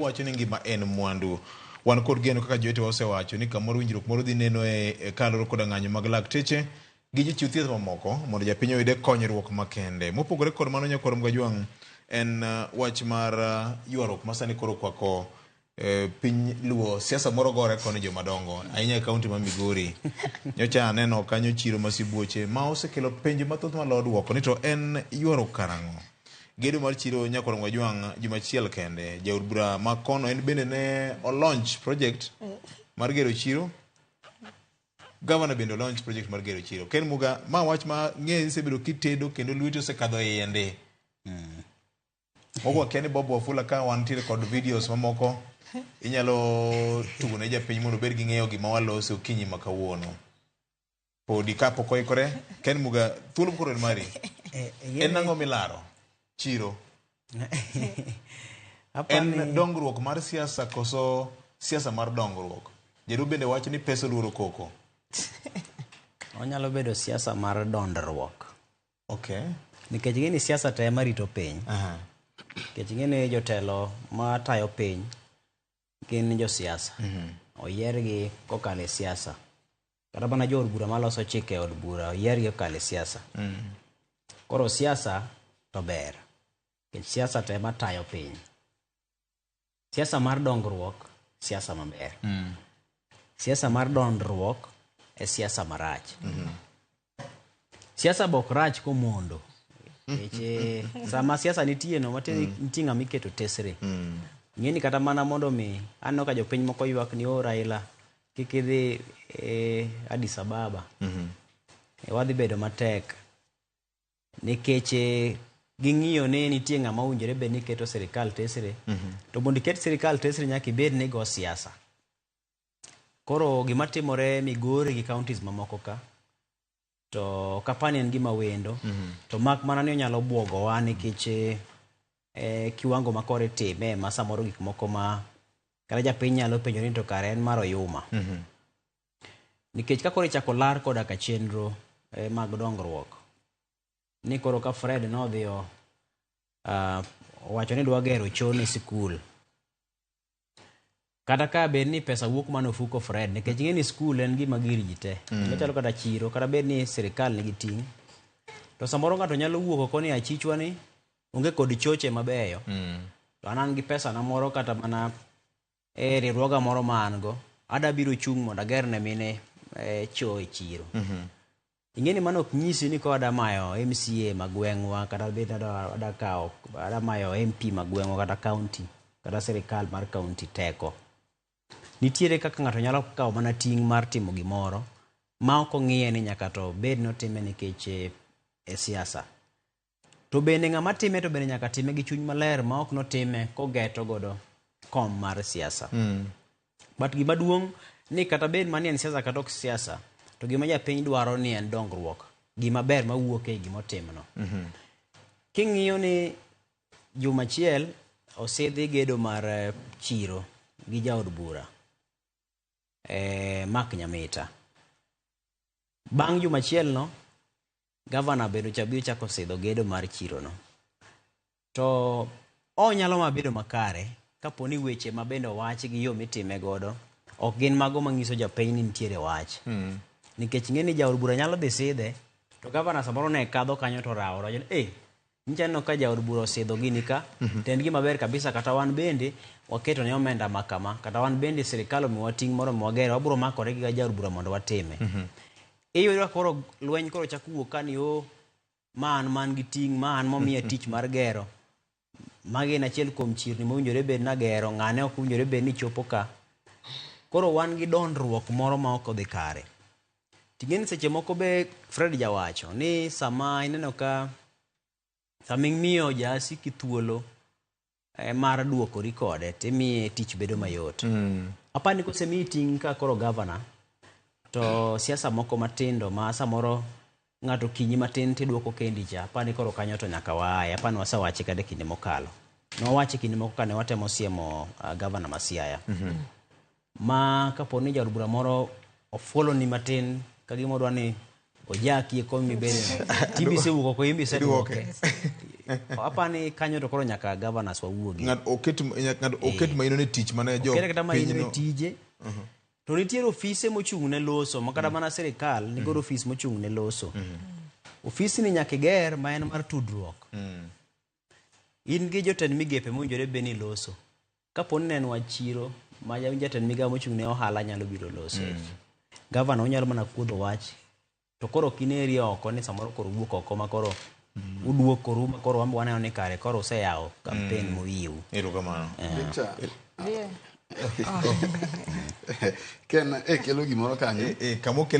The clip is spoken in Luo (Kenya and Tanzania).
Wacho ni ngima en mwandu. Wan kod geno kaka jowetewa osewacho ni kamoro winjruok moro dhi neno e kaluwore koda ng'anyo mag lakteche gi jochiw thieth mamoko mondo japiny oyude konyruok makende. Mopogore kod mano nyakwar Mgajwang' en wach mar ywaruok ma sani koro okwako piny luo siasa moro gore koni joma dongo ahinya e kaunti ma Migori. Nyocha aneno kanyo chiro ma sibuoche ma osekelo penjo mathoth malo duoko ni to en ywaruok karang'o. Gedo mar chiro Nyakwar Ngwajwang' juma achiel kende. Jaod bura ma kono en bende ne o-launch project mar gero chiro. Gavana bende o-launch project mar gero chiro. Ken Muga, ma wach ma ng'e ni isebedo kitedo kendo lweti osekadho e iye ndi. Mokwongo akia ni Bob Wafula ka wantiere kod videos mamoko inyalo tugo ne japiny mondo obed gi ng'eyo gima waloso okinyi ma kawuono. Podi kapok oikore, Ken Muga, thuolo koro en mari. En ang'o milaro? Chiro. En dongruok mar siasa koso siasa mar dongruok? Jaluo bende wacho ni pesa oluoro koko. Onyalo bedo siasa mar dondruok. Okay. Nikech ing'e ni siasa to ema rito piny. Nikech ing'e ni jotelo matayo piny gin josiasa. Oyiergi kokalo e siasa. Kata mana jood bura maloso chike e od bura oyiergi kokalo e siasa. Koro siasa to ber. Nikech siasa to ema tayo piny. Siasa mar dongruok, siasa maber. Siasa mar dondruok e siasa marach. Siasa be ok rach komondo. Nikech sama siasa nitie no matiende ni nitie ng'ama iketo tesre. Ing'e ni kata mana mondo mi aneno ka jopiny moko ywak ni oh Raila kik idhi e Addis Ababa. Wadhi bedo matek. Nikech ging'iyo ni nitie ng'ama owinjore bed ni keto sirikal tesre. To mondo iket sirikal tesre nyaka ibed ni igo siasa. Koro gima timore Migori gi counties mamoko ka to ok apar ni en gima wendo. To mak mana ni onyalo buogowa nikech kiwango ma koro itime ma samoro gik moko ma kata japiny nyalo penjo ni to kare en mar oyuma. Nikech ka koro ichako lar koda ka chenro mag dongruok ni koro ka Fred nodhi owacho ni dwa gero choo ne sikul kata ka bed ni pesa wuok mana ofuko Fred nikech ing'e ni skul en gima gir ji te. Machalo kata chiro kata bed ni sirikal nigi ting' to samoro ng'ato nyalo wuok oko ni achichwa ni onge kod choche mabeyo to an an gi pesa na moro kata mana e riwruoga moro ma an go ada biro chung' mondo ager ne mine choo e chiro. Ing'e ni mano ok nyisi ni ko ada mayo MCA ma gweng'wa kata bed ada kawo ada mayo MP ma gweng'wa kata county kata sirikal mar county teko. Nitiere kaka ng'ato nyalo kawo mana ting' mar timo gimoro ma ok ong'iye ni nyaka to bed ni otime nikech e siasa. To bende ng'ama time to bende nyaka time gi chuny maler ma ok notime kogeto godo kom mar siasa. But gima duong' ni kata bed mani en siasa kata ok siasa, to gima japiny dwaro ni en dongruok, gima ber mawuok e gima otimno. King'iyo ni juma achiel osidhi gedo mar chiro gi jaod bura Mark Nyamita. Bang' juma achiel no, gavana bende ochak biro chako sidho gedo mar chiro no. To onyalo ma bedo makare kapo ni weche ma bende owach gi yo mitime godo ok gin mago manyiso japiny ni nitiere wach. Nikech ing'e ni jaod bura nyalo dhi sidhe to gavana samoro ne kadho kanyo to orawo wacho ni eh nyicha aneno ka jaod bura osidho gini ka to en gima ber kabisa kata wan bende waketo ne omenda ma kama kata wan bende sirikal omiwa ting' moro mwagero wabiro makore gi jaod bura mondo watime. Iyudo ka koro lweny koro chako wuok ka ni oh ma an man gi ting' ma an momiya tich mar gero magi en achiel kuom chirni mowinjore bed nagero ng'ane ok owinjore bed ni chopo ka. Koro wan gi dondruok moro ma ok odhi kare. Ting'e ni seche moko be Fred jawacho ni sama ineno ka sama imiyo jasiki thuolo mar duokori kode timiye tich bedo mayot. Apani ni kosemiyi ting' ka koro gavana to siasa moko matindo ma samoro ng'ato kinyi matin tiduoko kendi cha apani koro kanyo to nyaka waaye apani wasewache kata e kinde mokalo. Nwawache kinde moko kane watemo siemo gavana ma Siaya. Ma kapo ni jaod bura moro ofuoloni matin ka gima odwa ni ojaki e kom mibede no, timbe isewuok oko imbe iseduoke. Apani kanyo to koro nyaka governors wawuogi. Ng'ato oket maino ne tich mane jo Okete kata maino e pinyno tije. To nitiere ofise mochung' ne loso ma kata mana sirikal nikod ofis mochung' ne loso. Ofisni nyaka iger ma en mar tudruok. In gi jotend migepe mowinjore bed ni loso. Kapo ni ne en wach chiro ma jatend migawo mochung' ne ohala nyalo biro loso. Gavana onyalo mana kuodho wach to koro ok ineri oko ni samoro koro wuok oko ma koro uduokoru ma koro wan be waneno ni kare koro useyawo campaign moyieu. Erokamano. Victor, Yeah. Ken e kelo gimoro kanyo. Kama okel.